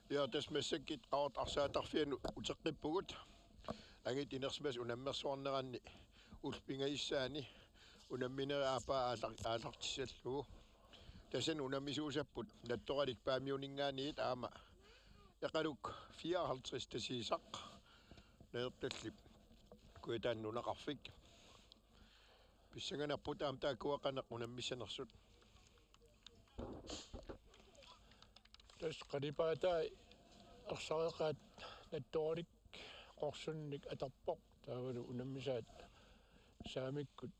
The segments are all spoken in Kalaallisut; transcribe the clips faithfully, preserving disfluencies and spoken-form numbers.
Ja, tassa massakkut qavart arsaattarfianut uteqqippugut. Angut inersimasut unammersuarneranni ullut pingajussaanni unamminerit aappaa aallar-, aallartissallugu. Tassani unammisuusapput Nattoralik Paamiuninngaanniit aamma Eqaluk fireoghalvtreds Tasiusaq, Nanortallip Kujataani nunaqarfik. Pissanganarpoq aamma taakkua qanoq unammissanersut. Tassa qalipaatai arsareqaat Nattoralik qorsunnik atorpoq, taavalu unammisaat saamikkut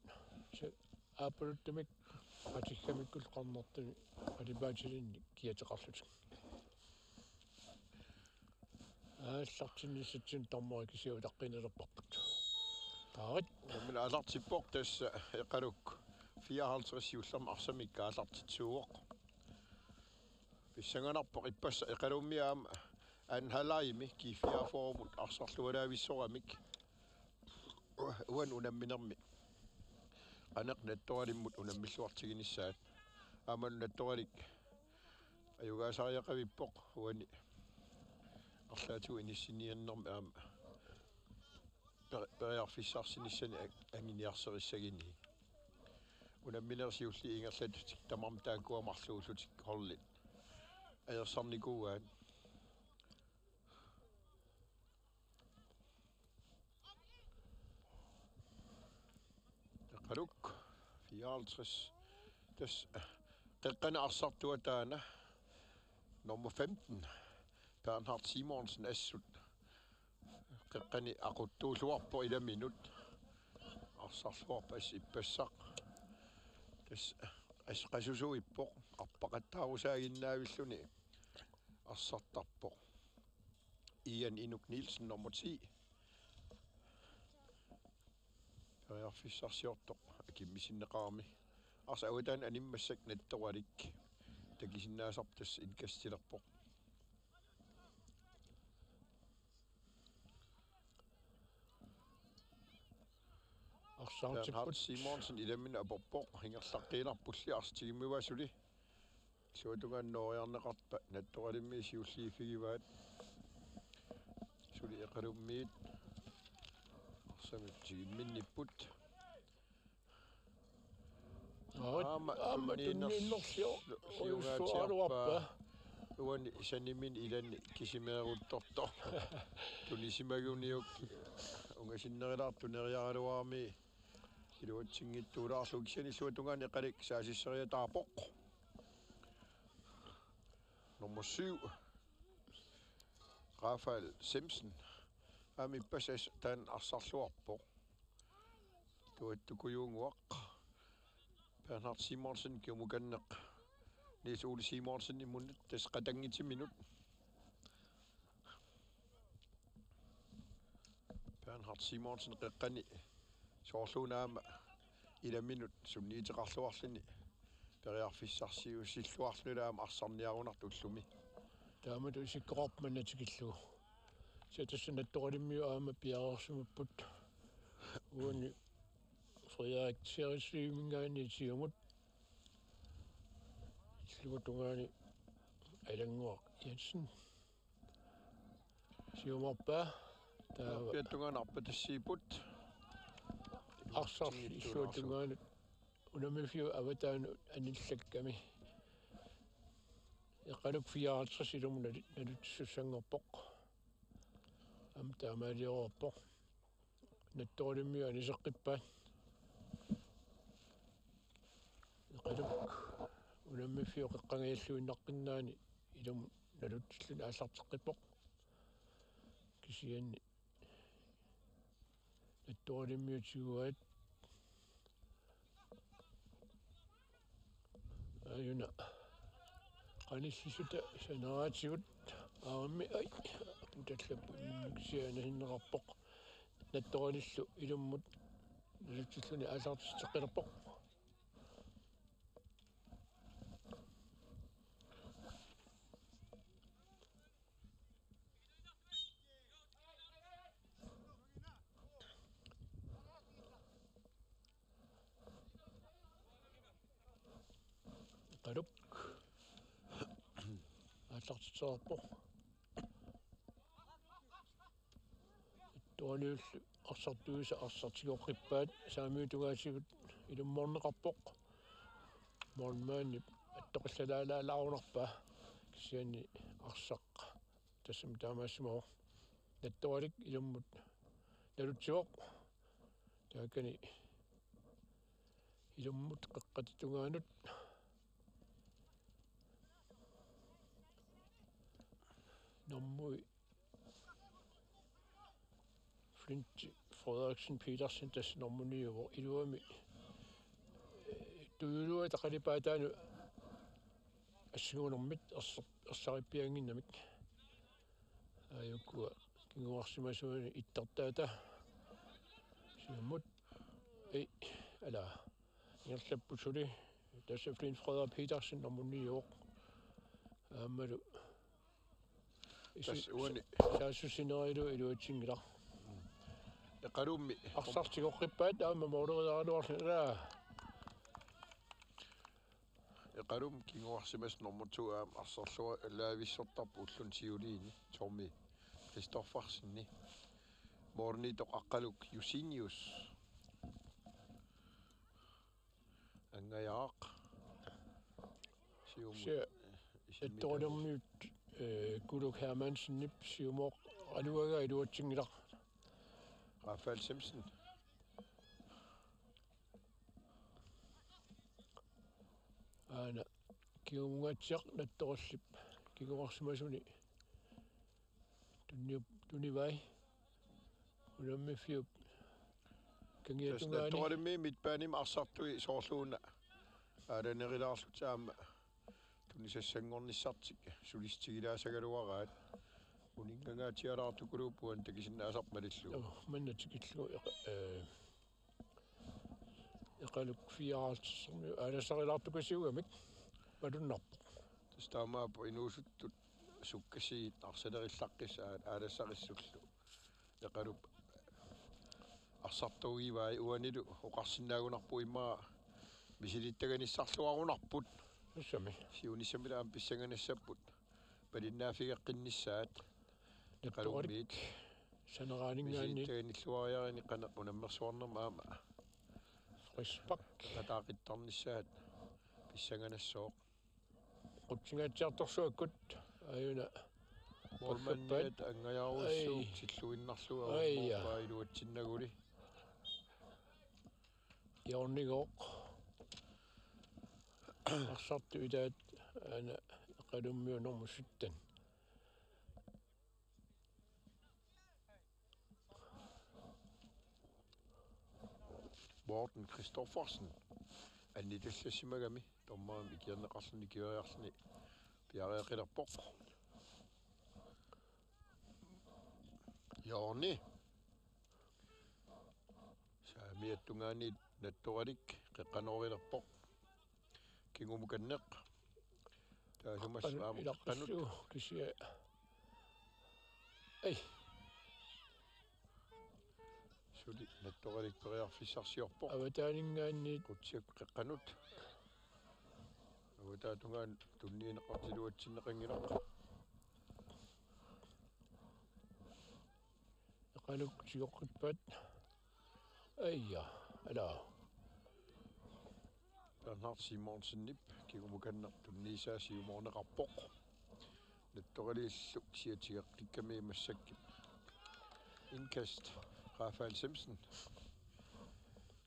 sa-, aappaluttumik qatigamikkullu qarnertuni qalipaatilinnik kiateqarlutik. Aallartinnissatsinnut dommeri kisiat utaqqiinnarparput. Taarit. Nammineq aallartippoq, tassa Eqaluk fireoghalvtreds siullermik arsamik aallartitsisuuvoq. Pissanganarpoq ippassaq Eqalummi aamma anden halvlegimi G fireogfyrremut arsarlualaavissoramik. Uani unamminermi qanoq Nattoralimmut unammilluartiginissaat. Aamma Nattoralik ajugaasariaqavippoq uani arlaatigut inissinniarnermi aamma per-, periarfissarsinissani ang-, anguniarserissaguni. Unamminerit siulliit ingerlatitik tamarmik taakkua marluullutik holdit ajorsarnikuuaat. Eqaluk fireoghalvtreds. Tassa qeqqani arsartua taanna nummer femten, Bernhard Simonsen, assut qeqqani aquttuulluarpoq ilaminut. Arsarluarpoq assut ippassaq. Tassa assut qasusuippoq, arpaqattaarusaaginnaavilluni arsartarpoq. Ian Inuk Nielsen, nummer ti. Periarfissarsiortoq akimmisinneqarami. Arsaq avataani animmassak Nattoralik takusinnaasarpoq, tassa indkastilerpoq. Arsaartipput. Bernhard Simonsen ilaminut aporpoq, ingerlaqqiinnarpulli arsaq tigummivaa suli. Illuatungaani nooriarneqarpat Nattoralimmi siulliuffigivaat. Suli Eqalummiit arsamik tigumminnipput. Aamma, aamma tunniinner-, tunniinnersior-, siungaatiarpaa. Ujussuaraluarpa. Uani sanimini ilani kisimeeruttortoq. Tunisimaguniuk ungasinnerulaartoq neriaraluarami. Iluatsinngitsuulaarlugu kisianni illuatungaani Eqaluk saassusseriataarpoq. Nummer syv, Rafael Simpson. Aamma ippassaq taanna arsarluarpoq. Tuattukujuunnguaq. Bernhard Simonsen kiumukanneq Niels Ole Simonsen imunut, tassa qatanngutiminut. Bernhard Simonsen qeqqani soorluuna aamma ilaminut sunniuteqarluarluni periarfissarsiusilluarluni aamma arsarniarunartoq ullumi. Taamatut isikkoqarpoq manna tikillugu. Arsartuarpia tassa Nattoralimmiut aamma piareersimapput. Uani Frederik Therichiminngaanniit siumut. Illuatungaani Alannguaq Jensen. Siumoorpaa. Taava Piattungaanarpa tassiiput. Arsaq illuatungaanut unammiffiup avataanut anillakkami. Eqaluk fireoghalvtreds ilummut nali-, naluttussanngorpoq. Aamma taamaaliorpoq. Nattoralimmiut aniseqqippaat. Eqaluk unammiffiup qeqqangajalluinnaqqinnaani ilummut nalutsilluni aallarteqqippoq. Kisianni Nattoralimmiut tiguaat. Aajuna qanillissuta saneraatigut aammi ai putallapput sianasinneqarpoq. Nattoralillu ilummut nalutsilluni aallartitseqqilerpoq. Eqaluk aallartitseqarpoq. Nattoraliullu arsartuisa arsaq tigoqqippaat, saamiutungaatigut ilummoorneqarpoq. Målmandip attoqillalaalaarunarpaa kisianni arsaq tassami taamaassimavoq. Nattoralik ilummut nalutsivoq. Taakani ilummut qeqqata tungaanut. Normu Flint Frederiksen Petersen tassa normu niuvoq iluami. Tujuluata qalipaataanut assingunermit erser-, ersarippiannginnamik. Aajukua kinguarsimasuani ittartaata. Siumut. Ei, ala. Ingerlapput suli. Tassa Flint Frederik Petersen normu niuvoq. Aammalu. Tassa uani. Saassussinerilu iluatsinngilaq. Eqalummi. Arsaq tigoqqippaat aamma mooleriaraluarluni. Eqalummi kinguarsimasoq nummer to aamma arsaarluarlaavissortarpoq ulluni siuliini Tommy Christoffersenip. Målmanditoq Aqqaluk Jusinius. Angajaaq. Siumut. Se-, isimmi Ettoornermiut, eh, Kuluk Hermansenip siumooqaluagaa iluatsinngilaq. Rafael Simpson. Aana. Kingumungaatsiaq Nattorallip kinguarsimasuni. Tunniup-, tunivai. Unammiffiup. Kangiatungaani. Nattoralimi midtbanemi arsartui soorluuna. Aalanerulaarlutik aamma. Tunisassanngornissartik. Sulistigilaassagaluaraat. Uninngangaatialaartukuluupput takusinnaasarput malillugu. Joo, manna tikillugu, eh, Eqaluk fireoghalvtredsimi aalasarilaartukasiugamik malunnarpoq. Tassa taamaappoq inuusuttut sukkasuumik arsalerillaqqissaat aalassarissullu. Eqalup arsartuugivai uanilu oqarsinnaagunarpoq immaqa misilittaganissarluarunarput. Tassami. Siunissami aamma pissanganassapput. Malinnaaffigeqqinnissaat. Eqalummiit. Saneraaninngaanniit. Misilittaganilluariarini qanoq unammersuarnermi aamma. Frispark. Ataaqittarnissaat. Pissanganassaaq. Qutsingaatsiartorsuakkut. Aajuna. Målmandiat angajaarujussuuvoq. Ai. Tilluinnarlugu. Ai, ja. Avammoorpaa iluatsinnaguli. Hjørnegård. Arsartut ilaat aana Eqalummiut nummer sytten. Morten Christoffersen. Annitallassimagami dommerimik ikiorneqarluni ikioriarluni piareeqqilerpoq. Hjørne. Saamiatungaaniit Nattoralik qeqqanoorilerpoq. Kingumukanneq. Taasumassa aamma qeqqanut. Kisianni. Ei. Tuli Nattoralik periarfissarsiorpoq. Avataaninngaanniit. Qutsikkut qeqqanut. Avataatungaanut tunniunneqartiluatsinneqanngilaq. Eqaluk sigoqqippaat. Aja, ala. Bernhard Simonsenip kingumukanneq tunniusaa siumoorneqarpoq. Nattoraliillu kisiat tigeqqikkami massakkut. Indkast Rafael Simpson.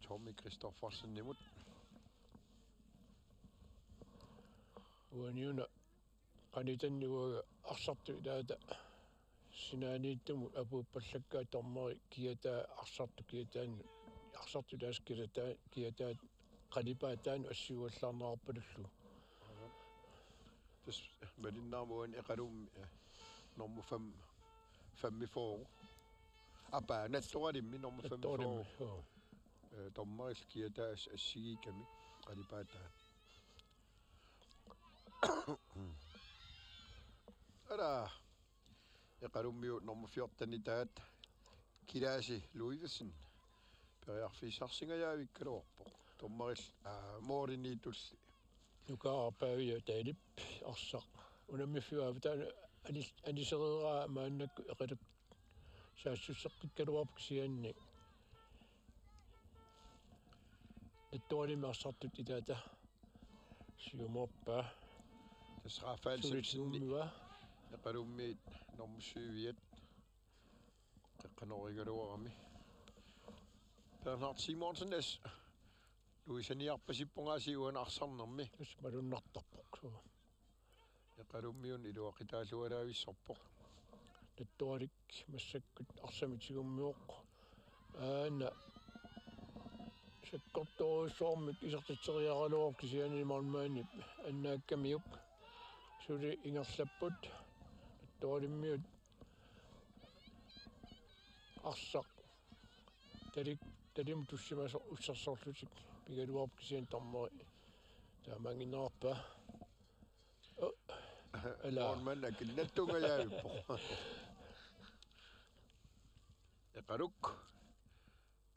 Tommy Christoffersenimut. Uaniuna qanitanni uagut arsartut ilaata sinaaniittumut apuuppallakkaat dommeri kiataa arsartut kiataannut, arsartut ilaasa kiataa, kiataat qalipaataannut assiguallaarneqarpalullu. Tassa malinnaavoq uani Eqalummi, eh, nummer fem, femogfyrre. Apa, Nattoralimmi nummer Nattoralimmi, femogfyrre. Joo. Eh, dommerillu kiataa assigiikkami qalipaataa. Ala. Eqalummiut nummer fjorten-itaat Kilaasi Ludvigsen. Periarfissarsingajavikkaluarpoq. Dommeril, aa, mooriniitulli. Nukaarpaavi Talip arsaq. Unammiffiup avataanut anis-, anisereeraa maannakkut Eqaluk saassusseqqikkaluarpoq kisianni. Nattoralimmi arsartut ilaata siumoorpaa. Tassa Rafael Simpson. Suli tigummivaa. Eqalummiit nummer syv-iat. Qeqqanorigaluarami. Bernhard Simonsen as. Luisaniarpasippunga siuan arsarnermi. Tassa malunnartarpoq suu. Eqalummiuna iluaqutaalluaraavissorpoq. Nattoralik massakkut arsamik tigummivoq. Aana sakkortoorujussuarmik isertitseriaraluarpoq kisianni målmandip annaakkamiuk. Suli ingerlapput. Nattoralimmiut arsaq. Talik, talimut tussimasoq ussersorlutik pigaluarpoq kisianni dommeri taamaannginnerarpaa. Oh, ala. Målmand akinnattuungajavippoq. Eqaluk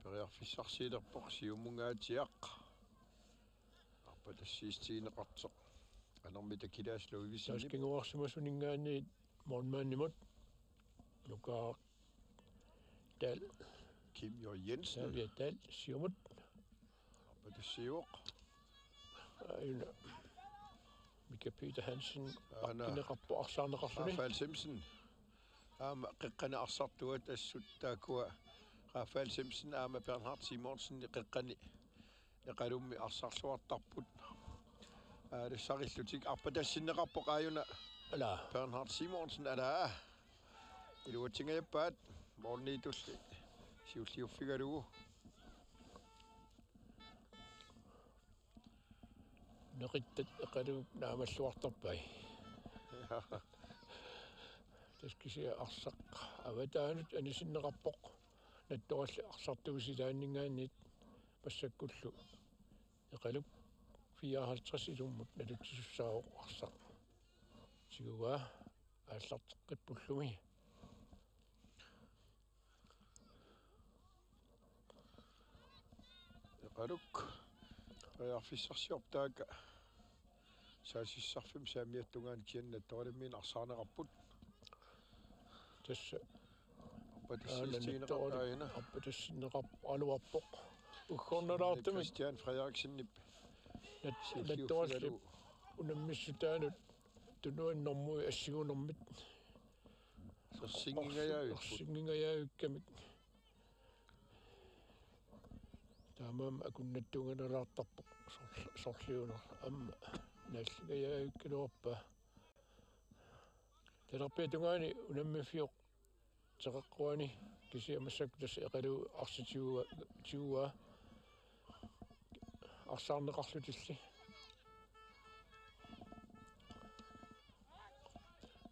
periarfissarsiulerpoq siumungaatsiaq. Arpatassiissutigineqartoq. Anermita Kilaasi Ludvigsenip. Taaskinguarsimasuninngaanniit målmandimut. Nukaaq Dahl. Kim J. Jensen. Dahl, ja, Dahl, siumut. Arpatassiivoq. Aajuna. Mika Peter Hansen. Aana. Pakkineqarpoq arsaarneqarluni. Rafael Simpson. Aamma qeqqani arsartuat assut taakkua. Rafael Simpson aamma Bernhard Simonsen qeqqani. Eqalummi arsarluartarput. Aalassarillutik arpatassinneqarpoq aajuna. Ala. Bernhard Simonsen, ala. Iluatsingajappaat måliniitulli siulliuffigalugu. Neqittat Eqaluk naamalluartarpai. Tassa kisianni arsaq avataanut anisinneqarpoq. Nattoralli arsartuusilaanninngaanniit massakkullu Eqaluk fireoghalvtreds ilummut nalutsisussaavoq arsaq. Tiguaa aallarteqqippullumi. Eqaluk. Periarfissarsiorpoq taakku. Saassussisarfimmi saamiata tungaanut kisianni Nattoralimmiut arsaarneqarput. Tassa. Arpatassiissutigineqarpoq aajuna. Arpatassinneqarpoq aluarpoq. Uggornalaartumik. Christian Frederiksenip. Nat-, siulliuffigalugu. Nattorallip unammissutaanut tunuani normui assigunermit. Ersinngingajavipput. Ersinngingajavikkamik. Taamaammat akunnattuunganalaartarpoq sorl-, sorliuner aamma naallingajavikkaluarpaa. Talerpiata tungaani unammiffiup teqeqquani kisianni massakkut tassa Eqaluk arsaq tiguaa, tiguaa arsaarneqarlutilli.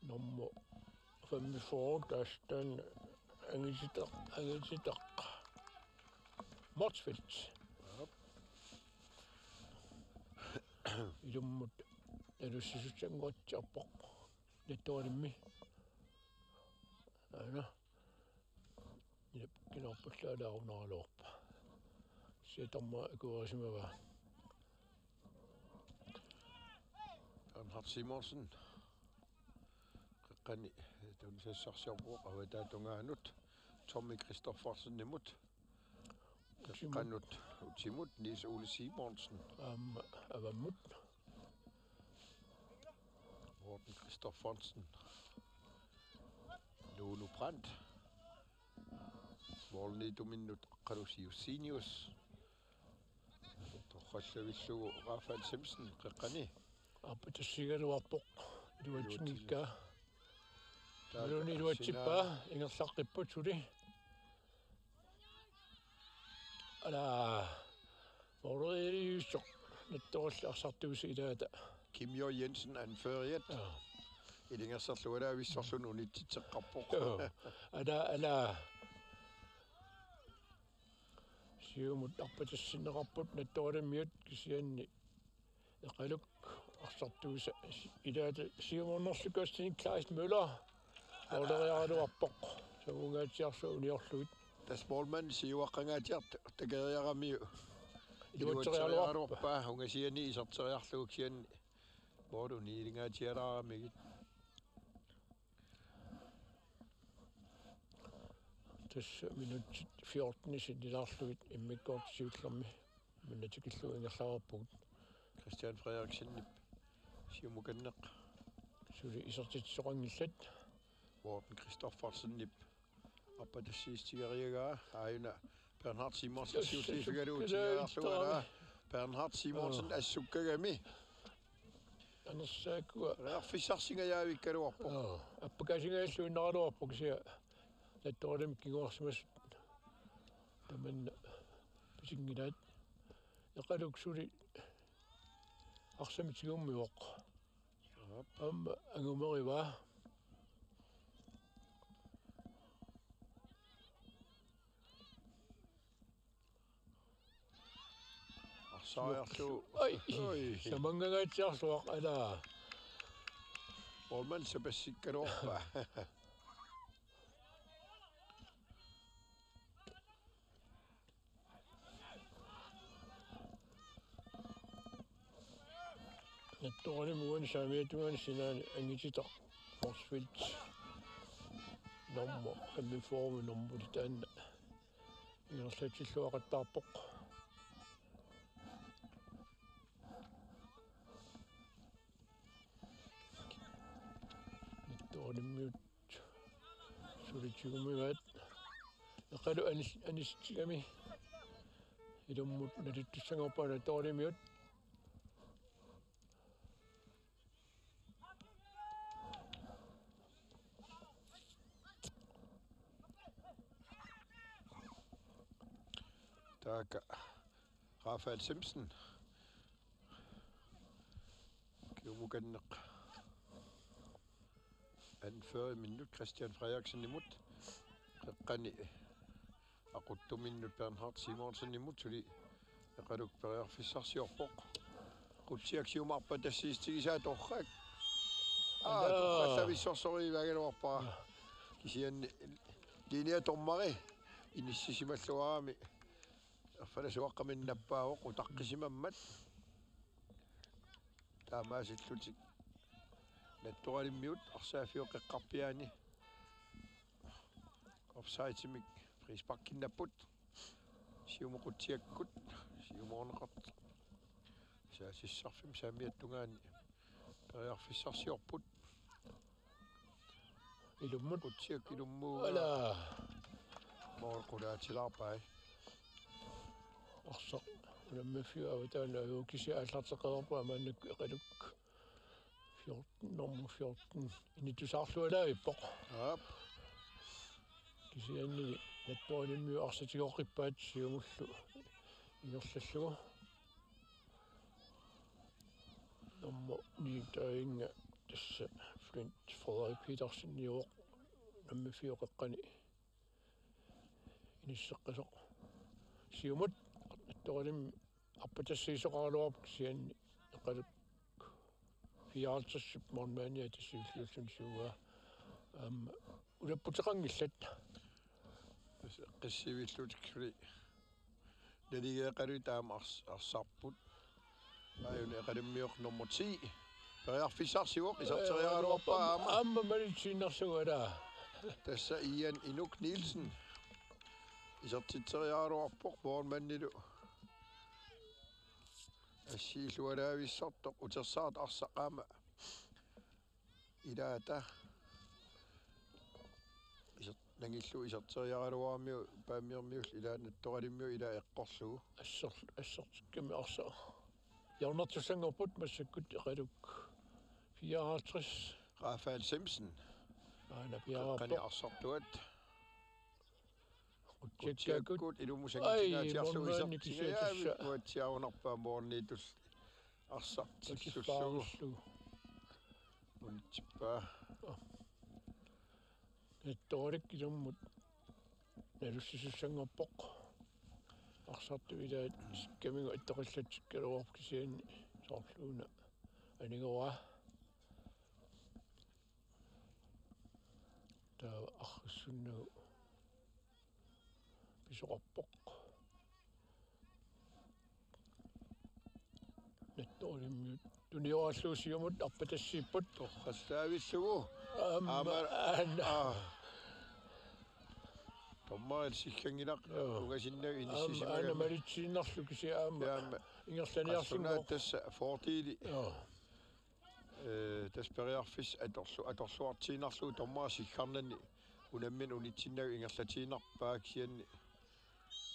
Nummer femogfyrre, tassa taanna angititar-, angititar-. Motzfeldt. Ilummut nalussisussannguatsiarpoq. Nattoralimmi. Aana. Jep. Kinoorpallu alaarunaraluarpa. Siatarma akuerisimavaa. Bernhard Simonsen. Qeqqani tunisassarsiorpoq avataa tungaanut. Tommy Christoffersenimut. Qeqqanut utimut Niels Ole Simonsen. Aamma avammut. Morten Christoffersen. Nuno Brandt. Målniituminnut Aqqalusi Jussinius. Torrallavillugu Rafael Simpson qeqqani. Aappatassigaluarpoq iluatsinngikkaa. Taava Maluni iluatsippaa ingerlaqqipput suli. Ala. Måleriiliussoq nattoralli arsartuusi ilaata. Kim Jo Jensen anføreriat. Ilungersorluaraavissorluni unitsitseqqarpoq. Ala ala. Siumut arpatassinneqarput Nattoralimmiut kisianni Eqaluk arsartuusa ilaata siumornerlukastinik Klaas Møller. Måleriaraluarpoq. Savungaatsiarsuaq uniorlugit. Tassa målmand siuaqqangaatsiartoq takeriaramiuk. Iluatseriaraluarpaa ungasiani iserteriarlugu kisianni målip uniilingaatsialaaramigit. Tassa minutsit fjorten sinnilaarlugit immikkoortoq siullermi. Minna tikillugu ingerlareerpugut. Christian Frederiksenip siumukanneq. Suli isertitsisoqanngillat. Morten Christoffersenip appatassiistigeriagaa aajuna Bernhard Simonsen siulliiffigalugu tigeriarlugu ala Bernhard Simonsen assukkagami. Anersaakkua. Periarfissarsingajavikkaluarpoq. Appakaasingajalluinnaraluarpoq kisianni Nattoralimmi kinguarsimasut tamanna pisinngilaat. Eqaluk suli arsamik tigummivoq. Aamma angumerivaa. Arsariarlugu. Ai. Samangangaatsiarsuaq ala. Målmand sapassikkaluarpaa. Nattoralimmi uani saamiata tungaani sinaani angititar Motzfeldt nummer femogfyrre nummer taanna ingerlatsilluaqattaarpoq. Nattoralimmiut suli tigummivaat. Eqaluk anis- anisitsigami ilummut naluttussanngorpaat Nattoralimmiut. Taakku Rafael Simpson. Kiumukanneq. Anfører minut Christian Frederiksenimut. Qeqqani aquttuminnut Bernhard Simonsenimut suli Eqaluk periarfissarsiorpoq. Qutsiak siumut arpatassiistigisaa torrak. Aa, torrallavissorsorivagaluarpara. Kisianni linjedommeri inissisimalluarami. Erfalasuaqqamik nappaavoq utaqqisimammat. Taamaasillutik Nattoralimmiut arsaaffiup qeqqarpiaani offsidemik frisparkinnapput. Siumut Qutsiakkut siumoorneqartoq. Saassussarfimmi saamiata tungaani periarfissarsiorput. Ilummut. Qutsiak ilummut. Ala. Mål qulaatilaarpai. Arsaq unammiffiup avataani ajuukisi aallarteqqaarpaa maannakkut Eqaluk fjorten, nummer fjorten. Inittusaarlualaavippoq. Aap. Kisianni Nattoralimmiut arsaq tigoqqippaat siumullu ingerlallugu. Nummer ni taanna tassa Flint Frederik Petersen niuoq unammiffiup qeqqani inisseqqasoq. Siumut Nattoralimmi arpatassiisoqaraluarpoq kisianni Eqaluk fireoghalvtredsip målmandia tassa siulliulluni siuaa. Aamma ulapputeqanngillat. Qissivillutik suli. Naligeeqaluit aamma ars-, arsarput. Aajuna Eqalummioq nummer ti. Periarfissarsivoq, iserteriaraluarpaa aamma. Aamma malitsiinnarsugu alaa. Tassa Ian Inuk Nielsen. Isertitseriaraluarpoq målmandilu. Assiillualaavissortoq utersaartoq arsaq aamma. Ilaata. Iser-, nangillugu iserteriaraluaramiuk Paamiormiullu ilaa Nattoralimmioq ilaa eqqorlugu. Assor-, assortikkami arsaq. Hjørnertussanngorput massakkut Eqaluk fireoghalvtreds. Rafael Simpson. Aana qeqqani piareerpoq. Arsartuat. Qutsiakkut. Qutsiakkut ilumut sanngitsinaatiarlugu. Ai, målmandi isertigaavik kisiat tassa. Uatsiarunarpaa målniitulli arsartillullugu. Utissaarullugu. Unitsippaa. Aa. Nattoralik ilummut nalussisussanngorpoq. Arsartut ilaat sikkamigut attoqallatsikkaluarput kisianni soorluuna anigoraa. Taava arrissunnagu pisoqarpoq. Nattoralimmiut tunioraallugu siumut arpatassiipput. Torrallaavillugu. Aamma, aamma, aana. Aa. Dommerit sikkanngilaq. Joo. Ungasinnagu. Aamma, inissisimagami. Aana malitsiinnarlugu kisianni aamma. Aamma. Ingerlaniarlugu. Qassunaat tassa fordeli. Joo. Ee, tassa periarfissaq atorlu-, atorluartiinnarlugu dommerit sikkarnani unammineq unitsinnagu ingerlatiinnarpaa kisianni.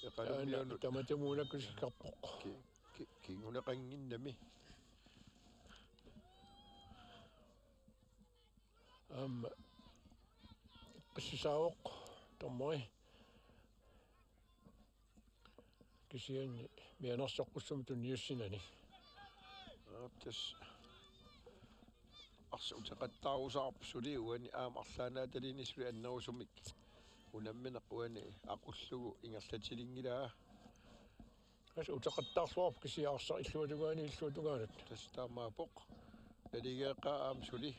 Eqalummiunut. Aana, tamatumuuna kisikarpoq. Ki-, ki-, kinguneqannginnami. Aamma. Qissisaavoq dommeri. Kisianni mianersoqqussummik tuniussinani. Aa, tassa arsaq uteqattaarusaarpoq suli uani aamma arlaannaataliini suli annerusumik. Unammineq uani aqullugu ingerlatilinngilaa. Tassa uteqattaarluarpoq kisianni arsaq illuatungaani illuatungaanut. Tassa taamaappoq. Naligeeqqaa aamma suli.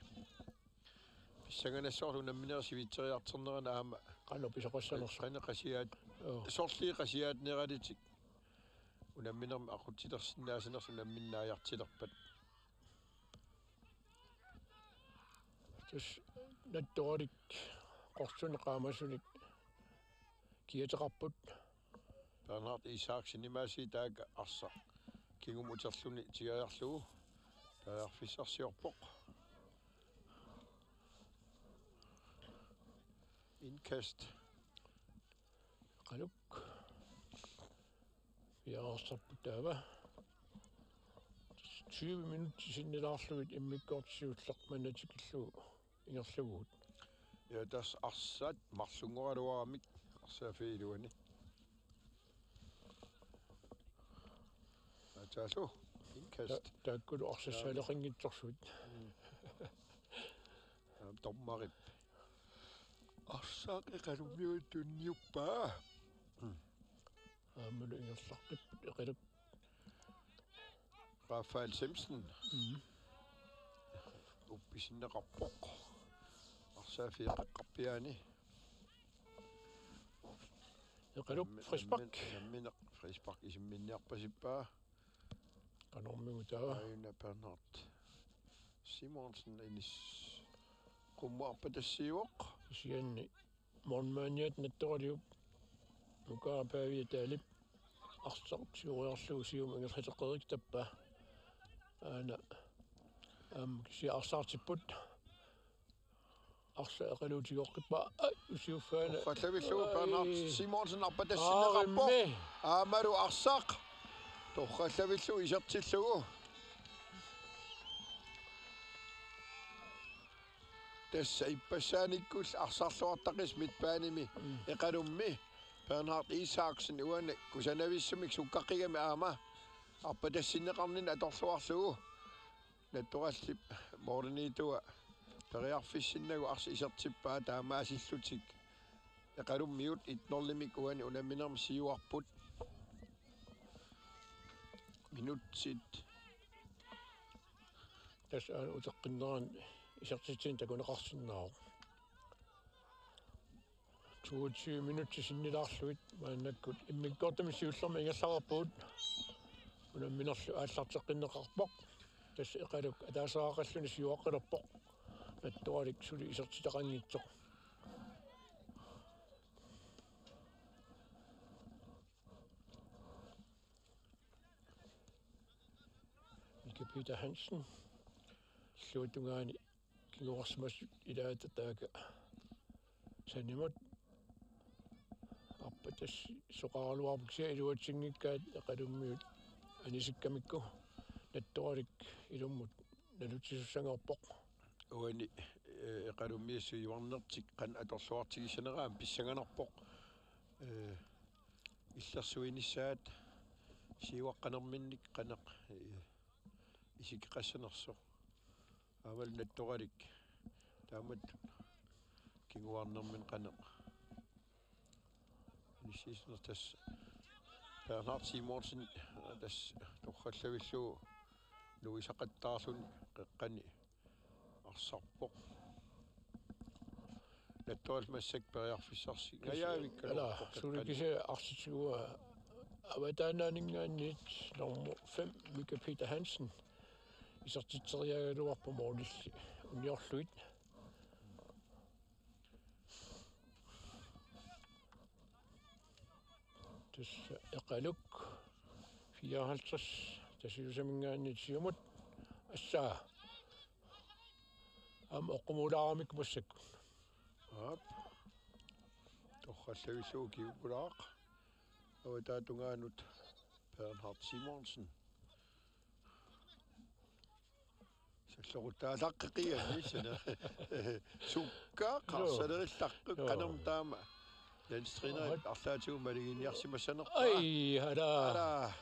Pissanganassaaq unammineq sivitseriartornerani aamma. Qanoq pisoqassanersoq. Qanoq qasiaat. Joo. Sorliit qasiaatneralitik. Unamminermi aqutsilersinnaasanersoq unamminnaajartilerpat. Tassa Nattoralik qorsunik qaamasunik kiateqarput. Bernhard Isaksen imaasii taakku arsaq kingumut uterluni tigeriarlugu. Periarfissarsiorpoq. Indkast. Eqaluk. Piareersarput taava. Tyve minutsit sinnilaarlugit immikkoortoq siulleq manna tikillugu ingerlavugut. Ja, tassa arsaq marlunngoraluaramik arsaq fire iluani. Ataalu, indkast. Ta-, taakkulu arsassaaleqanngitsorsuit. Mm. Aamma dommerip. Arsaq Eqalummiunut tunniuppaa. Mm. Aammalu ingerlaqqipput Eqaluk. Rafael Simpson. Mm. Uppisinneqarpoq. Arsaq fire qeqqarpiaani. Eqaluk nammi-, frispark. Nammi-, nammineq frispark isimminniarpasippaa. Qanormigut taava. Aajuna Bernhard Simonsen inis-, qummut arpatassiivoq. Kisianni målmandiat Nattoraliup Nukaaraq Pavia Dahlip arsaq tigoriarlugu siumut ingerlateqqerikkappat. Aana aamma kisianni arsaartipput. Arsaq Eqaluup tigoqqippaa. Ai, usiuffaana. Torrallavillugu Bernhard Simonsen arpatassinneqarpoq. Aarimmi. Aammalu arsaq. Torrallavillugu isertillugu. Tassa ippassaanikkut arsarluartaqis midtbanemi. Mm. Eqalummi. Bernhard Isaksen uani kusanavissumik sukkaqqigami aamma. Arpatassinneqarnini atorluarlugu. Nattorallip måliniitua periarfissinnagu arsaq isertippaa taamaasillutik. Eqalummiut et nul-imik uani unamminermi siuarput. Minutsit. Tassa aana uteqqinnerani isertitsineq takuneqarsinnaavoq. Toogtyve minutsit sinnilaarlugit maannakkut immikkoortumi siullermi ingerlareerpugut. Unamminerlu aallarteqqinneqarpoq. Tassa Eqaluk ataaseqaqalluni siuaqqalerpoq. Nattoralik suli isertitaqanngitsoq. Mika Peter Hansen. Illuatungaani kinguarsimasut ilaata taakku sanimut. Arpattassi soqaraluarpoq kisianni iluatsinngikkaat Eqalummiut anisikkamikku. Nattoralik ilummut nalutsisussanngorpoq. Uani, eh, Eqalummiut siuarnertik qanoq atorluartigissaneraa aamma pissanganarpoq. Eh, illersuinissaat siuaqqanerminnik qanoq, eh, isikkoqassanersoq. Aammalu Nattoralik taamatut kinguarnermini qanoq inissiissanersoq. Tassa Bernhard Simonsen tassa torrallavillugu nuisaqattaarluni qeqqani arsarpoq. Nattoralik massakkut periarfissarsi. Kisi-, ngajaavikkaluarpoq ala, suli qeqqani. Kisianni arsaq tiguaa avataaninngaanniit nummer fem, Mika Peter Hansen. Isertitseriaraluarpoq målilli uniorlugit. Tassa Eqaluk fireoghalvtreds Tasiusaminngaanniit siumut. Assaa. Aamma oqqumilaaramikkit massakkut. Aap. Torrallavillugu kingulaaq. Avataatungaanut Bernhard Simonsen. Salloruttaalaqqeqianni sana. Sukka. Joo. Qarsalerillarput. Joo. Qanormi taama. Landstrænerit. Aha. Arlaatigut maluginiarsimassanerpaa. Ai, ala. Ala.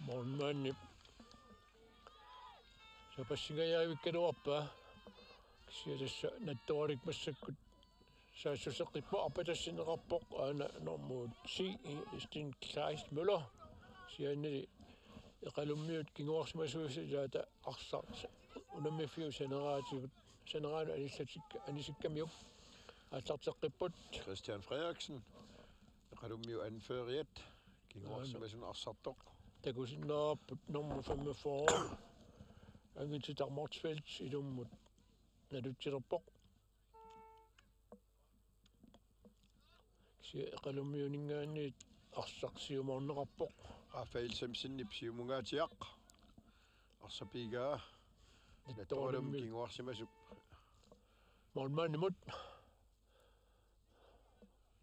Målmandi. Sapassingajavikkaluarpaa. Kisianni tassa Nattoralik massakkut saassuseqqippoq, arpatassinneqarpoq aana nummer ti, Sten Kleist Møller. Kisiannili Eqalummiut kinguarsimasuisa ilaata arsaq unammiffiup saneraatigut, saneraanut anillatik-, anisikkamiuk aallarteqqipput. Christian Frederiksen, Eqalummiut anføreriat, kinguarsimasunut arsartoq. Takusinnaavarput nummer femogfyrre, Angitit Motzfeldt, ilummut nalutsilerpoq. Kisianni Eqalummiuninngaanniit arsaq siumoorneqarpoq. Rafael Samsenip siumungaatsiaq. Arsaq piigaa. Nattoralummi. Nattoralummi kinguarsimasup. Målmandimut.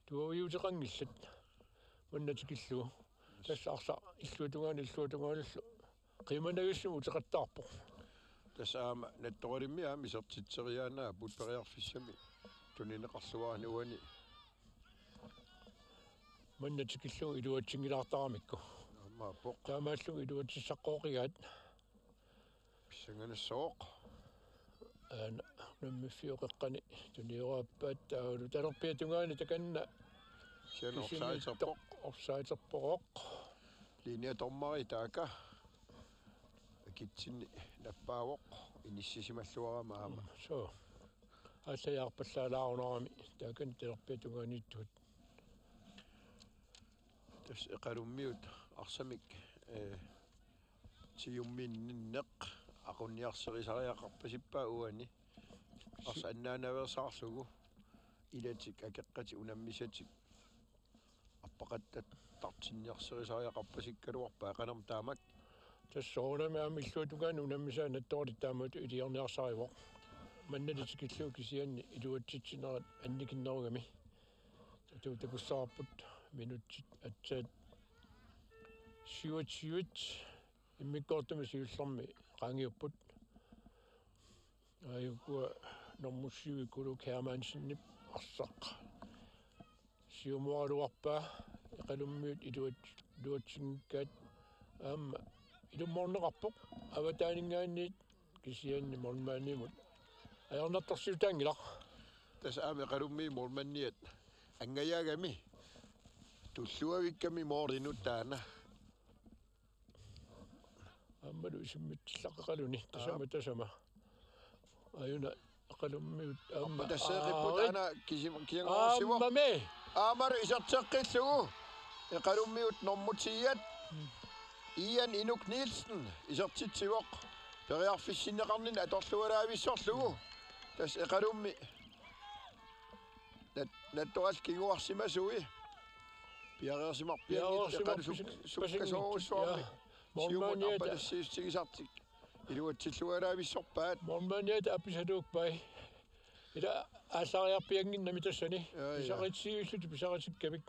Tuaviuteqanngillat. Manna tikillugu. Tassa arsaq illuatungaani, illuatungaanillu qimanagissumik uteqattaarpoq. Tassa aamma Nattoralimmi aamma isertitseriaannaapput periarfissami tunineqarluarani uani. Manna tikillugu iluatsinngilaartaramikku. Aammaappoq. Taamaallugu iluatsissaqqooqigaat. Pissanganassaaq. Aana unammiffiup qeqqani tunioraappaa taavalu talerpiata tungaani takanna. Kisianni kisimiittoq offsiderpoq. Offsiderpoq. Linjedommeri taakku akitsinni nappaavoq inissisimalluarama aamma. Mm, suu. Aallajaarpallaalaarunarami taakani talerpiata tungaaniittugut. Tassa Eqalummiut arsamik, eh, siumminninneq aqunniarserisariaqarpasippaa uani. Arsaq annaanaveersaarlugu ilatik akeqqatik unammisatik arpaqattaartinniarserisariaqarpasikkaluarpaa qanormi taamak. Tassa soorunami aamma illuatungaani unammisaat Nattoralik taamatut iliorniarsarivoq. Mannali tikillugu kisianni iluatsitsinerat annikinnerugami. Tassa takussavarput minutsit aatsaat syvogtyve. Immikkoortumi siullermi qaangiupput. Aajukua nummer syv Kuluk Hermansenip arsaq siumoraluarpaa. Eqalummiut iluat-, iluatsinngikkaat aamma ilummoorneqarpoq avataaninngaanniit kisianni målmandimut ajornartorsiutaanngilaq. Tassa aamma Eqalummiut målmandiat angajaagami tulluavikkami målinut taanna. Aammalu isimmitsillaqqeqaluni. Tasama, aap, tasama. Ajuna Eqalummiut aamma. Aamma tasseeqipput. Aa, aana kisima kiangoorsivoq. Aammami. Aammalu iserteqqillugu Eqalummiut normu ti-at Ian Inuk Nielsen isertitsivoq. Periarfissinneqarninni atorlualaavissorlugu. Tassa Eqalummi nat-, nattorallit kinguarsimasui piareersimarpianngillat. Eqalu suk-, sukkasuurissuarmi siumut arpatassiissutigisartik iluatsillualaavissorpaat. Målmandiat apisaluuppai. Ila aallariarpiannginnami tassani. Ja, ja. Pisaritsiivillutik pisaritikkamik.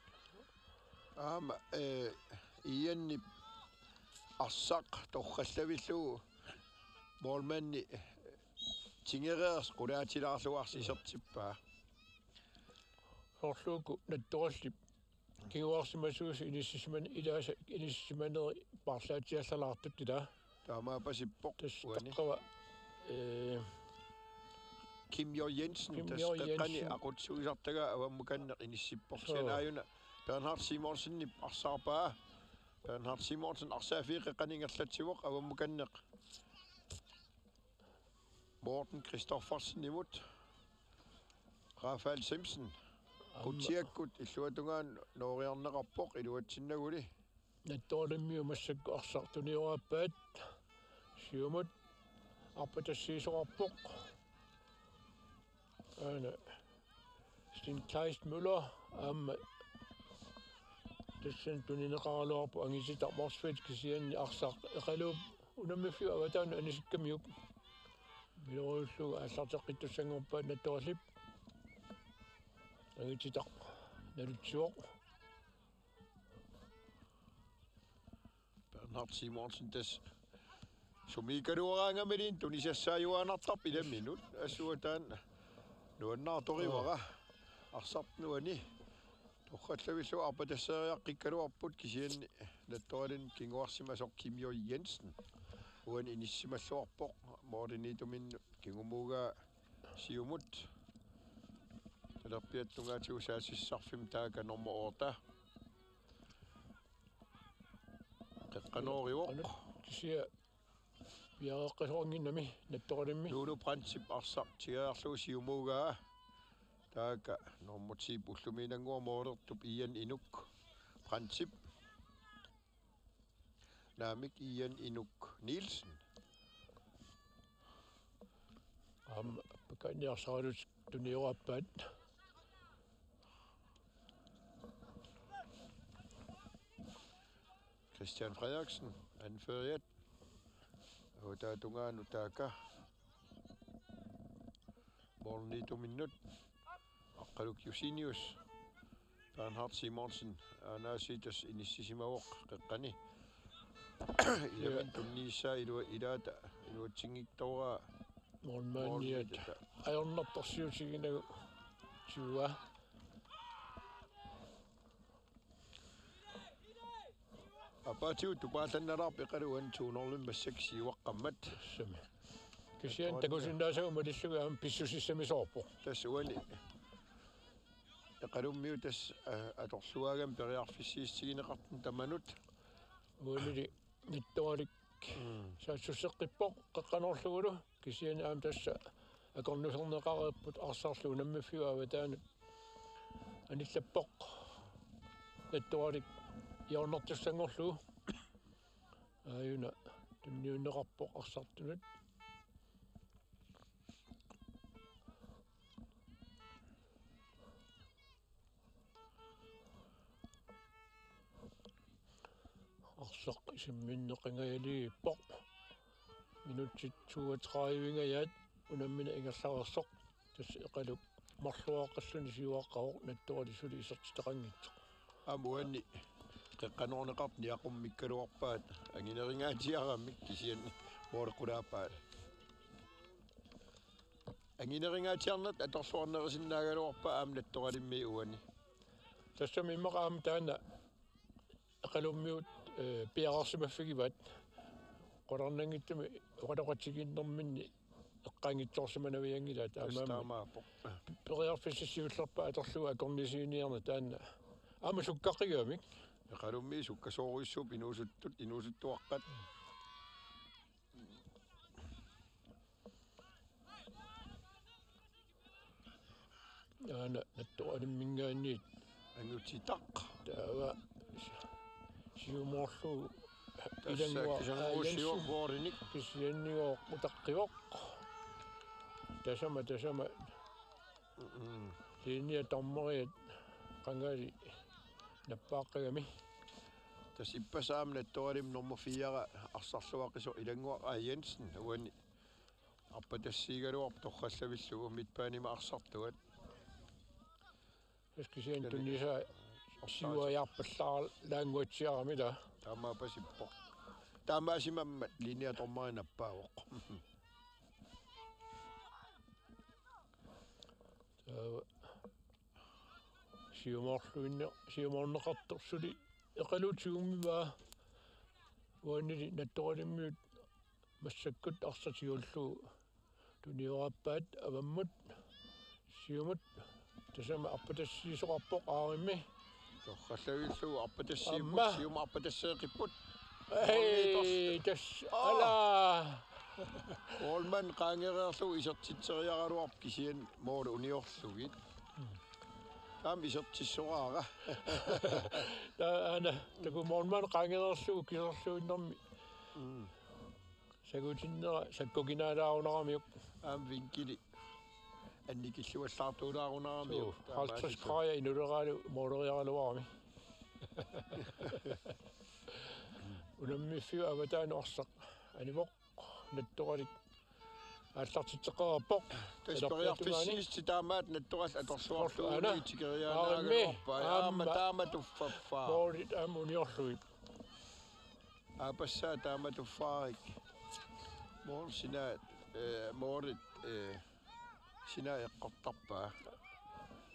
Aamma, eh, Ianip arsaq torrallavillugu målmandi tingereersoq qulaatilaarluarsi isertippaa. Soorlu uku nattorallip kinguarsimasuusoq inissisiman-, ilaasa inissisimaneri paarlaatsiallalaartut ilaa. Taamaapasippoq uani. Tassa taqqava, eh, Kim Jo Jensen, Kim tassa Jo Jensen. Qeqqani aqutsisuisartagaa avammukanneq inissippoq. Soo. Kisianni aajuna Bernhard Simonsenip arsaarpaa. Bernhard Simonsen arsaaffiit qeqqani ingerlatsivoq avammukanneq. Morten Christoffersenimut. Rafael Simpson. Aamma. Qutsiakkut illuatungaanut nooriarneqarpoq iluatsinnaguli. Nattoralimmiut massakkut arsaq tuniorarpaat. Siumut arpatassiisoqarpoq. Aana. Sten Kleist Møller aamma tassani tunineqaraluarpoq Angititaq Motzfeldt kisianni arsaq Eqaluup unammiffiup avataanut anisikkamiuk. Miloriullugu aallarteqqittussanngorpaat nattorallip. Angititaq nalutsivoq. Bernhard Simonsen tassa sumiikkaluaraangamili tunisassaajuaannartarpoq ilaminut. Assut taanna nuannaartorivara. Arsartup nuani torrallavillugu arpatasseeriaqqikkaluarput kisianni nattoralinni kinguarsimasoq Kim Jo Jensen uani inissisimalluarpoq målimiittuminnut kingumuugaa siumut. Talerpiata tungaatigut saassussisarfimmi taakku nummer otte. Qeqqanoorivoq. Qanoq kisianni piareeqqasoqannginnami nattoralimmi. Nuunu Brandtip arsaq tigeriarlugu siumuugaa. Taakku nummer ti-p ullumiinannguaq målertup Ian Inuk Brandtip. Naamik Ian Inuk Nielsen. Aamma pakkaanniarsaralutik tuniorarpaat. Christian Frederiksen, anføreriat. Avataata tungaanut taakku. Målimiittuminnut. Aqqaluk Josenius. Bernhard Simonsen. Aanaasiit tassa inissisimavoq qeqqani. Ilaminni tunniussaa ilua-, ilaata iluatsinngitsoorpaa. Målmandiat. Målmandiat. Ajornartorsiutiginagu. Siua. Apaatigut tupaallannalaarpoq Eqaluk uani to nul-imik massakkut siuaqqammat. Tassami. Kisianni takusinnaasagut malillugit aamma pissusissamisoorpoq. Tassa uani. Eqalummiut tassa, aa, atorluaagami periarfissiissutigineqartut tamanut. Uanili nattoralik. Mm. Saassusseqqippoq qeqqanoorlugulu. Kisianni aamma tassa akornuserneqareerput arsarlu unammiffiup avataanut anillappoq. Nattoralik hjørnertussanngorlugu. Aajuna tunniunneqarpoq arsartunut. Arsaq isimminneqangajalerpoq. Minutsit toogtredive-nngajat unammineq ingerlareersoq. Tassa Eqaluk marluaqqalluni siuaqqavoq nattoralik suli isertitaqanngitsoq. Aamma uani qeqqanoorneqartut niaqummikkaluarpaat angineringaatsiaramik kisianni målequlaappaat. Angineringaatsiarneq atorluarnerusinnaagaluarpaa aamma nattoralimmi uani. Tassami immaqa aamma taanna Eqalummiut, eh, piareersimaffigivaat. Qularnanngitsumik oqaloqatigiinnerminni eqqaanngitsoorsimanavianngilaat. Tassa aamma taamaappoq. Periarfissaq siullerpaaq atorlugu akornusiiniarneq taanna. Aamma sukkaqqigaagamik. Eqalummi sukkasoorujussuupput inuusuttut, inuusuttuaqqat. Aana nattoralimminngaanniit Angutitaq. Taava siumoorlugu Tassa Ilannguaq Kisanguusiu Jensen. Vuorinik. Kisiannigooq utaqqivoq. Tasama, tasama. Mm. Linjea dommeriat qangali nappaaqqagami. Tassa ippassaq aamma Nattoralimi nummer fire arsarluaqisoq Ilannguaq A. Jensen. Uani arpatassiigaluarpoq torrallavillugu midtbanemi arsartuat. Kisianni tunniussaq siuariarpallaarlaannguatsiarami taava. Taamaapasippoq. Taamaasimammat linjedommerit nappaavoq. Taava siumoorluinne-, siumoorneqartoq suli Eqaluup tigummivaa uanili Nattoralimiut massakkut arsaq tigullugu tuniorappaat avammut siumut tasama arpatassiisoqarpoq aarimmi. Torrallavillugu arpatassiimmut. Aamma. Siumut arpatasseeqipput. Ei, tas-, aa. Ala. Målmand qaangereerlugu isertitseriaraluarpoq kisianni måli uniorlugit. Taama isertissoraara. Taava aana taku målmand qaangereerlugu kiserluinnarmi. Mm. Sagutinnera sakkukinaalaarunaramiuk. Aamma vinkili annikilluallaartuulaarunaramiuk. Suu, halvtreds grader inuleraalu måleriaraluarami. Unammiffiup avataanut arsaq anivoq, Nattoralik aallartitseqqaarpoq. Tassa periarfissiissut taamaat Nattorallit atorluarlugu aana. Tikeriaanaagaluarpaa. Aarimmi. Aamma. Aamma taama tuffaffaa. Målit aamma uniorlugit. Aappassaa taama tuffaarik. Mål sinaa, eh, målit, eh, sinaa eqqortarpaa.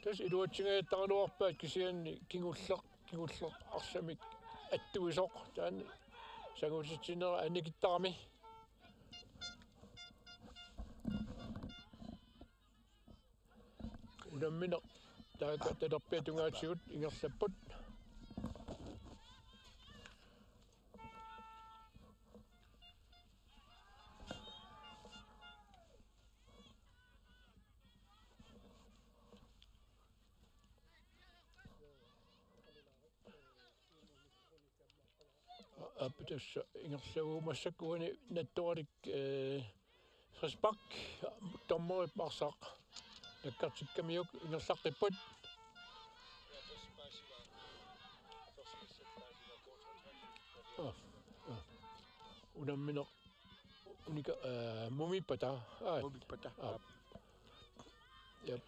Tassa iluatsingajattaraluarpaat kisianni kingulleq, kingulleq arsamik attuisoq taanna sangutitsinera annikittarami. Unammineq taakku talerpiata tungaatigut ingerlapput. Aap, tassa ingerlavugut massakkut uani Nattoralik, eh, frispark, dommerip arsaq nakkartikkamiuk ingerlaqqipput. Aa, aa. Unammineq unika, eh, mumippata. Aa. Mumippata. Aa. Jep.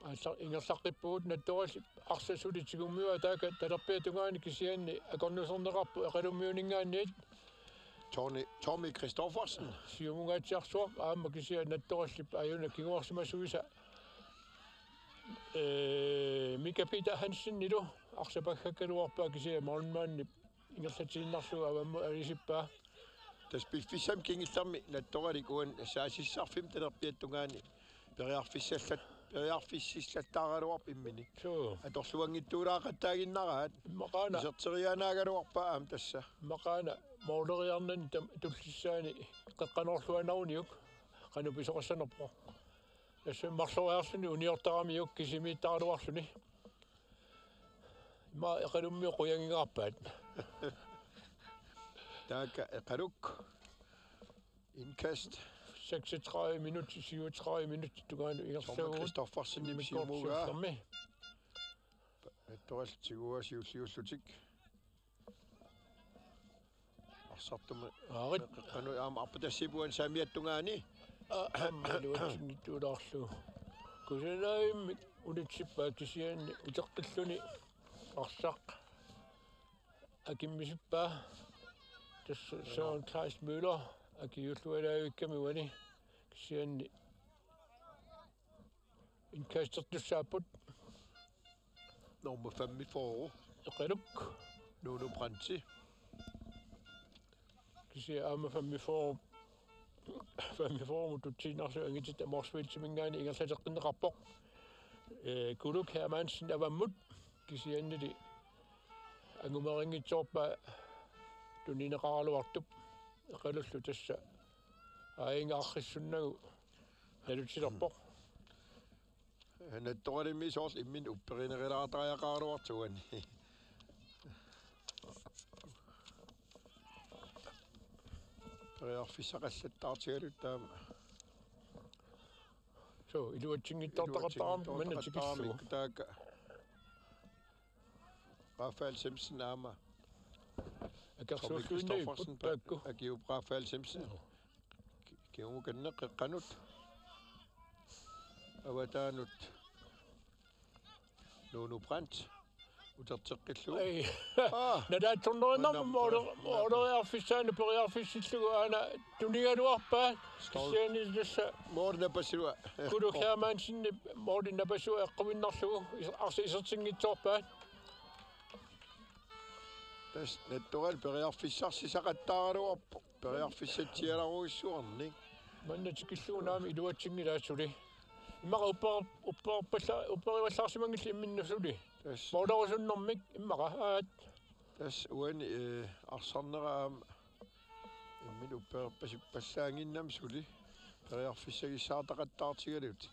Arsaq ingerlaqqippugut Nattorallip arsaq suli tigummivaa taakku talerpiata tungaani kisianni akornuserneqarpoq Eqalummiuninngaanniit. Tony, Tommy Christoffersen. Siumungaatsiarsuaq aamma kisianni Nattorallip aajuna kinguarsimasuisa. Eh, Mika Peter Hansenilu arsaq paggakkaluarpaa kisianni målmandip ingerlatiinnarlugu avammut anisippaa. Tassa piffissami kingullermi Nattoralik uani saasissarfimmi talerpiata tungaani periarfissallat-, periarfissillattaaraluarpoq imminut. Suu. Atorluanngitsuulaaqattaaginnaraat. Immaqaana. Iserteriaanaagaluarpaa aamma tassa. Immaqaana måleriarnani tam-, tullissaani qeqqanoorluinnaruniuk qanoq pisoqassanerpoq. Tassa marloriarluni uniortaramiuk kisimiittaraluarluni. Ima Eqalummiut qujagigaarpaat. Taakku Eqaluk. Indkast. Seksogtredive minut, syvogtredive minut tungaanut ingerlavugut. Thomas Christoffersen immikkoortoq siumugaa. Siullermi. Nattorallit tiguaa siulliullutik. Arsartumut. Aarit. Qanoq aamma arpatassiippugut saamiata tungaani. Aa, aamma iluatsinngitsuulaarlugu. Kusanaavimmik unitsippaa kisianni uteqqilluni arsaq akimmisippaa. Tassa Søren Kleist Møller akiuullualaavikkami uani kisianni indkastertussaapput. Nummer femogfyrre. Eqaluk. Nuno Brandti. Kisianni aamma femogfyrre, femogfyrre tutsiinnarlugu angititta Motzfeldtiminngaanniit ingerlateqqinneqarpoq. Eh, Kuluk Hermansen avammut kisiannili angumerinngitsoorpaa tunineqaraluartup Eqalullu tassa aajinnga arriissunnagu nalutilerpoq. Nattoralimi soorlu imminut upperinerulaartariaqaraluartoq uani. Periarfissaqallattaartigalugu taama. Suu, iluatsinngitsoortaqattaarami manna tikillugu. Taakku. Rafael Simpson aamma. Akersuulluinnaq Kristoffersen ippoq taakku. Akiup Rafael Simpson. Joo. Ki-, kingumukanneq qeqqanut. Avataanut. Nuno Brandt. Uterteqqillugu. Ai. Aa. Nalaatsornerinarmi. Manna moole-, mooleriarfissaanut periarfissillugu aana tunigaluarpaa. Stol-. Kisianni tassa. Mooli napasua. Kulu Hermansenip mooli napasua eqquinnarlugu is-, arsaq isertinngitsoorpaa. Tassa Nattoralik periarfissarsisaqattaaraluarpoq. Periarfissatsialarujussuarnik. Manna tikillugu naamik iluatsinngilaat suli. Immaqa upper-, upperpalla-, upperivallaarsimanngillat imminnut suli. Tassa. Moolerusunnermik immaqa. Aat. Tassa uani, eh, arsarnera aamma imminut upperpasippallaannginnami suli. Periarfissagissaartaqattaartigalugu.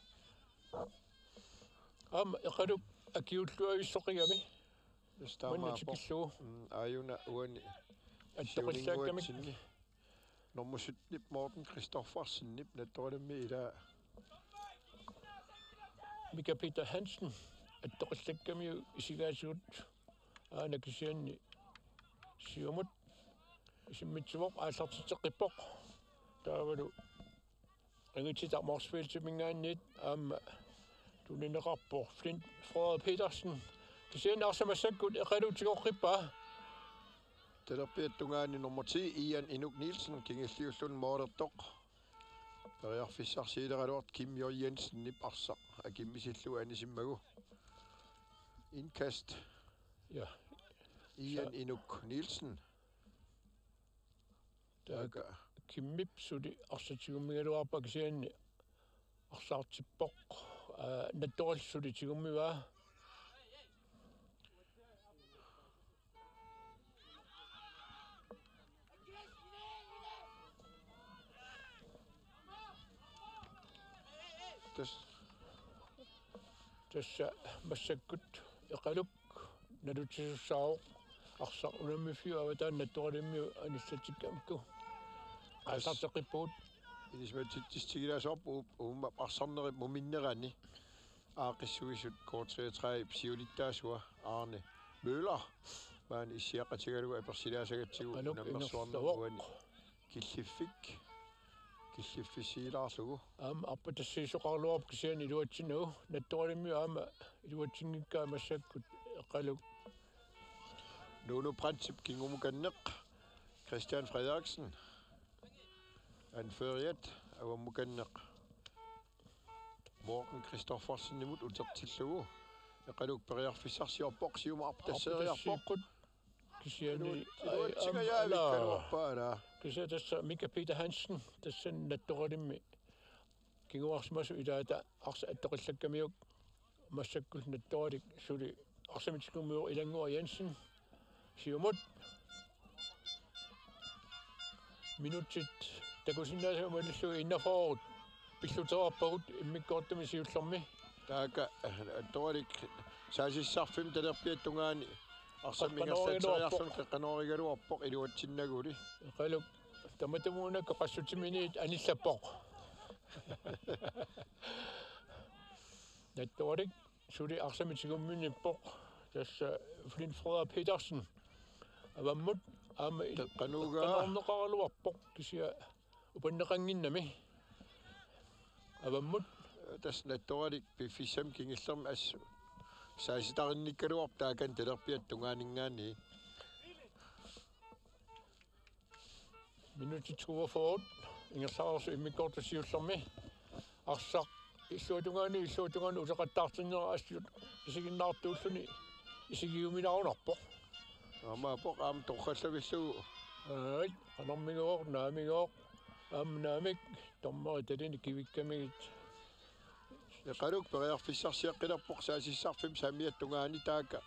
Aamma Eqaluk akiulluavissoqigami. Tassa manna taamaappoq. Tikillugu. Mm, aajuna uani. Attoqillaakkami. Siuninguatsinni. Nummer syttenip Morten Kristoffersenip Nattoralimi ilaa. Mika Peter Hansen attoqillakkamiuk isigaasigut aana kisianni siumut isimmitsivoq aallartitseqqippoq. Taavalu Angitita Motzfeldtiminngaanniit aamma tunineqarpoq Flint Frederik Petersen. Kisianni arsaq massakkut Eqaluk tigoqqippaa. Talerpiata tungaani nummer ti, Ian Inuk Nielsen, kingulliulluni moolertoq. Periarfissarsiileraluartoq Kim J. Jensenip arsaq akimmisillugu anisimmagu. Indkast. Ja. Ian Inuk Nielsen. Taakku. Taakku. Kimmip suli arsaq tigummigaluarpaa kisianni arsaartippoq. Aa, Nattoralik suli tigummivaa. Tassa. Tassa massakkut Eqaluk nalutsisussaavoq arsaq unammiffiup avataani Nattoralimmiut anissatsikkamikku. Aallarteqqippugut. Ilisimatitsissutigilaassavarput uum-, uuma arsarnerip muminnerani aaqqissuisut K treogtredive siulittaasua Arne Møller. Maani issiaqatigalugu apersilaassagatsigu Eqaluk unammersuarneruani ingerlavoq. Killiffik. Killiffissiilaarlugu. Aamma arpatassiisoqaraluarpoq kisianni iluatsinnagu. Nattoralimmiut aamma iluatsinngikkaat massakkut Eqaluk. Nuno Brandtip kingumukanneq. Christian Frederiksen. Anføreriat avammukanneq. Morten Kristoffersenimut utertillugu. Eqaluk periarfissarsiorpoq siumut arpatasseeriarpoq. Arpatassiikkut. Kisianni iluat-, iluatsingajavikkaluarpaa, ala. Kisianni tassa Mika Peter Hansen, tassa Nattoralimmi kinguarsimasoq ilaata arsaq attoqillakkamiuk massakkut Nattoralik suli arsamik tigummivoq Ilannguaq Jensen. Siumut. Minutsit takusinnaasagut malillugit enogfyrre pillutereerpagut immikkoortumi siullermi. Taakku, eh, Nattoralik saasissarfimmi talerpiata tungaani arsamik ingerlatseriarluni qeqqanoorigaluarpoq iluatsinnaguli. Eqaluk tamatumuuna qassutiminit anillappoq. Nattoralik suli arsamik tigumminippoq. Tassa Flint Frederik Petersen. Avammut aamma il-, qeqqanoogaa. Qeqqanoorneqaraluarpoq kisianni upanneqannginnami. Avammut. Tassa Nattoralik piffissami kingullermi assut saasitarinnikkaluarpoq taakani talerpiata tungaaninngaanniit. Minutsit toogfyrre ingerlareersut immikkoortut siullermi. Arsaq illuatungaani, illuatungaani uteqattaartinnera assut isiginnaartuulluni isigiuminaarunarpoq. Aamma apoq aamma torrallavillugu. Ai, qanormigooq, naamigooq, aamma naamik, dommerit talinik kivikkamigit. Eqaluk periarfissarsiaqqilerpoq saasissarfimmi saamiata tungaani taakku.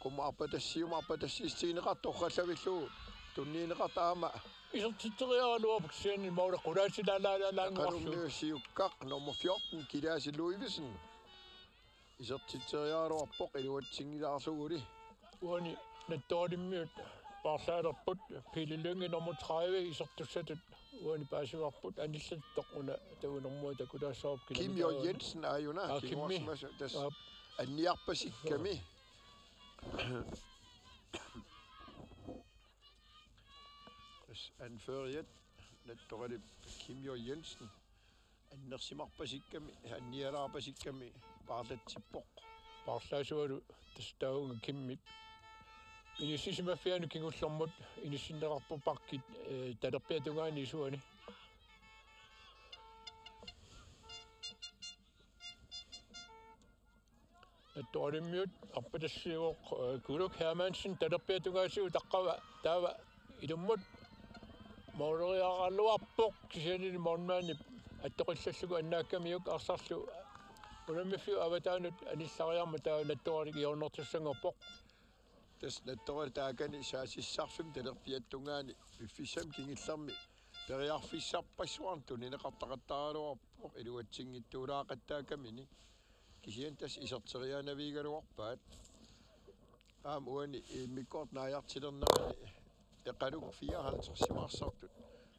Qummut arpatassiiumut arpatassiissutigineqartoq torrallavillugu tunniunneqartoq aamma. Isertitseriaraluarpoq kisianni maula qulaatilaalaalaannguarlugu. Eqalummiut siukkaq nummer fjorten, Kilaasi Ludvigsen. Isertitseriaraluarpoq iluatsinngilaarluguli. Uani Nattoralimmiut paarlaalerput, Pele Lynge nummer tredive isertussatut uani paasivarput, anillattoq una takunermua takulaassavarput. Kim Jo Jensen aajuna. Aa, Kimmi. Kinguarsimasoq tassa. Aap. Anniarpasikkami. Tassa anføreriat Nattoralip Kim Jo Jensen. Annersimarpasikkami, annialaarpasikkami paarlatsippoq. Paarlaasualu tassa taavunga Kimmip inissisimaffianut kingullermut inissinneqarpoq bakkit, eh, talerpiata tungaani isuani. Nattoralimmiut arpatassiivoq, eh, Kuluk Hermansen talerpiata tungaasiu taqqava taava ilummut måleriaraluarpoq, kisiannili målmandip attoqillallugu annaakkamiuk arsarlu unammiffiup avataanut anillariarmat taava Nattoralik hjørnertussanngorpoq. Tassa Nattoralik taakani saasissarfimmi talerpiata tungaani piffissami kingullermi periarfissarpassuarnik tunineqartaqattaaraluarpoq iluatsinngitsuulaaqattaakkamini. Kisianni tassa iserteriaanavigigaluarpaat. Aamma uani immikkoortut naajartulernerani Eqaluk fireoghalvtredsimaartartut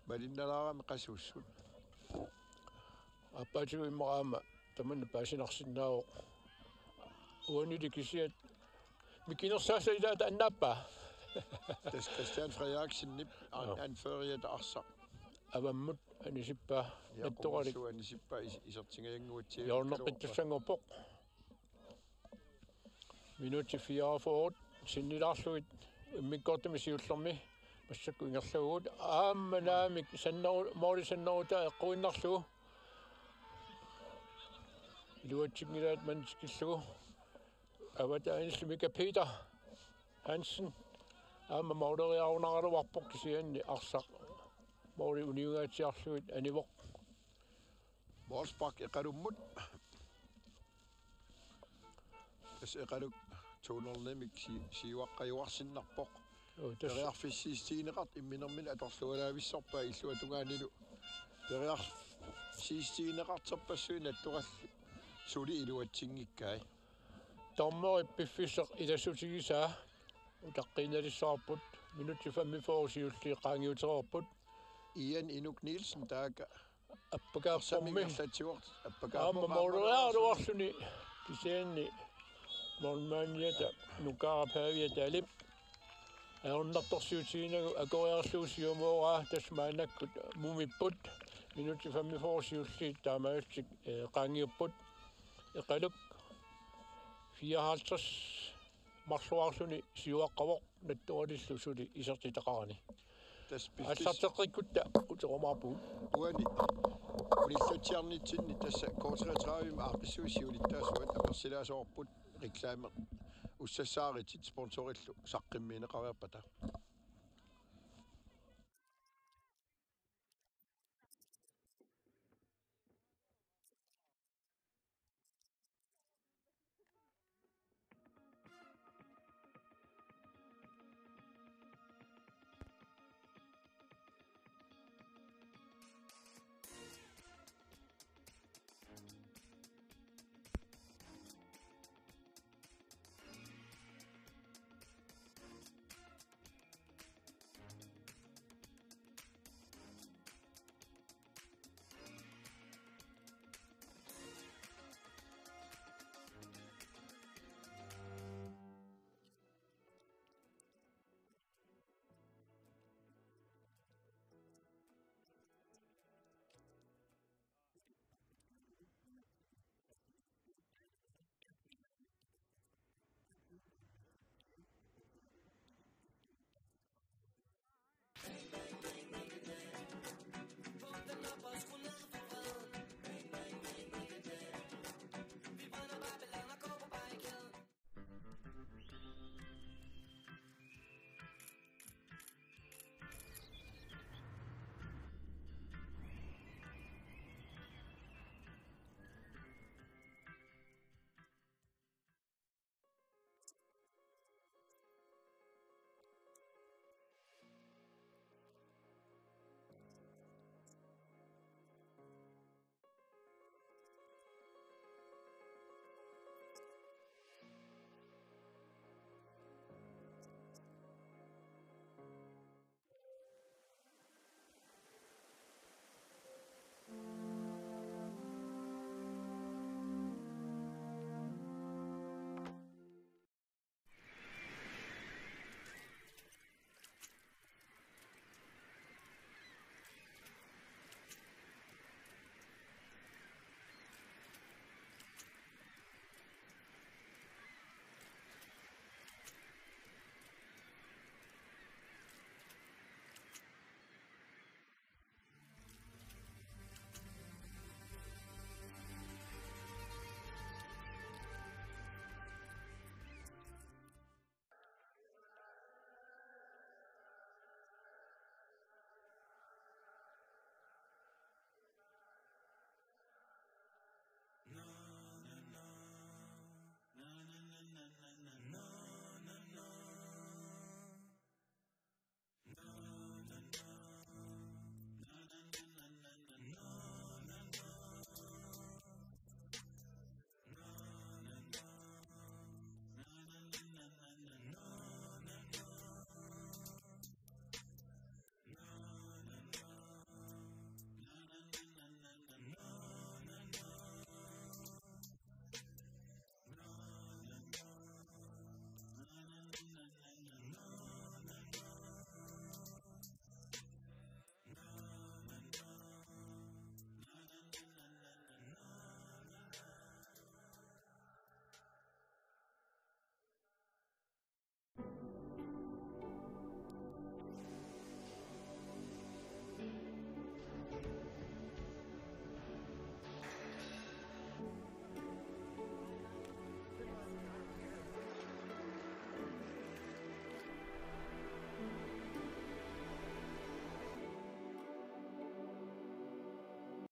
malinnalaarami qasussut. Aappaatigut immaqa aamma tamanna paasinarsinnaavoq. Uanili kisiat mikinersaasat ilaata annaappaa. Tassa Christian Frederiksenip an-, Joo. Anføreriata arsaq. Avammut anisippaa. Ja, Nattoralik. Qummissuu anisippaa is-, isertingajannguatsiarlugu. Hjørneqittussanngorpoq. Minutsit fireogfyrre sinnilaarlugit immikkoortumi siullermi massakkut ingerlavugut. Aamma naamik sanneru-, måli sannerutaa eqquinnarlugu. Iluatsinngilaat manna tikillugu. Avataanillu Mika Peter Hansen. Aamma måleriarunaraluarpoq kisianni arsaq måli uniungaatsiarlugit anivoq. Målspark Eqalummut. Tassa Eqaluk to nul-imik si-, siuaqqajuarsinnarpoq. Joo, tassa. Periarfissiissutigineqartoq imminermini atorlualaavissorpaa illuatungaanilu. Periarfissiissutigineqartorpassuit Nattoralik suli iluatsinngikkai. Dommerip piffissaq ilassutigisaa utaqqiinnalissavarput, minutsit femogfyrre siulliit qaangiutereerput. Ian Inuk Nielsen taakku. Appakaarpummi. Saminngerlatsivoq, appakaarpummi. Aamma måleriaraluarluni kisianni målmandiata Nukaarap Haaviata Alip ajornartorsiutiginagu akueriarlugu siumooraa, tassa maannakkut mumipput, minutsit femogfyrre siulliit taamaalillutik, eh, qaangiupput. Eqaluk fireoghalvtreds marluarluni siuaqqavoq Nattoralillu suli isertitaqarani. Tassa piffis-. Aallarteqqikkutta uterumaarpugut. Uani unillatsiarnitsinni tassa K treogtredive-mi aaqqissuisut siulittaasuat apersilaasoorput, reklame ussassaaritit sponsorillu saqqummiunneqareerpata.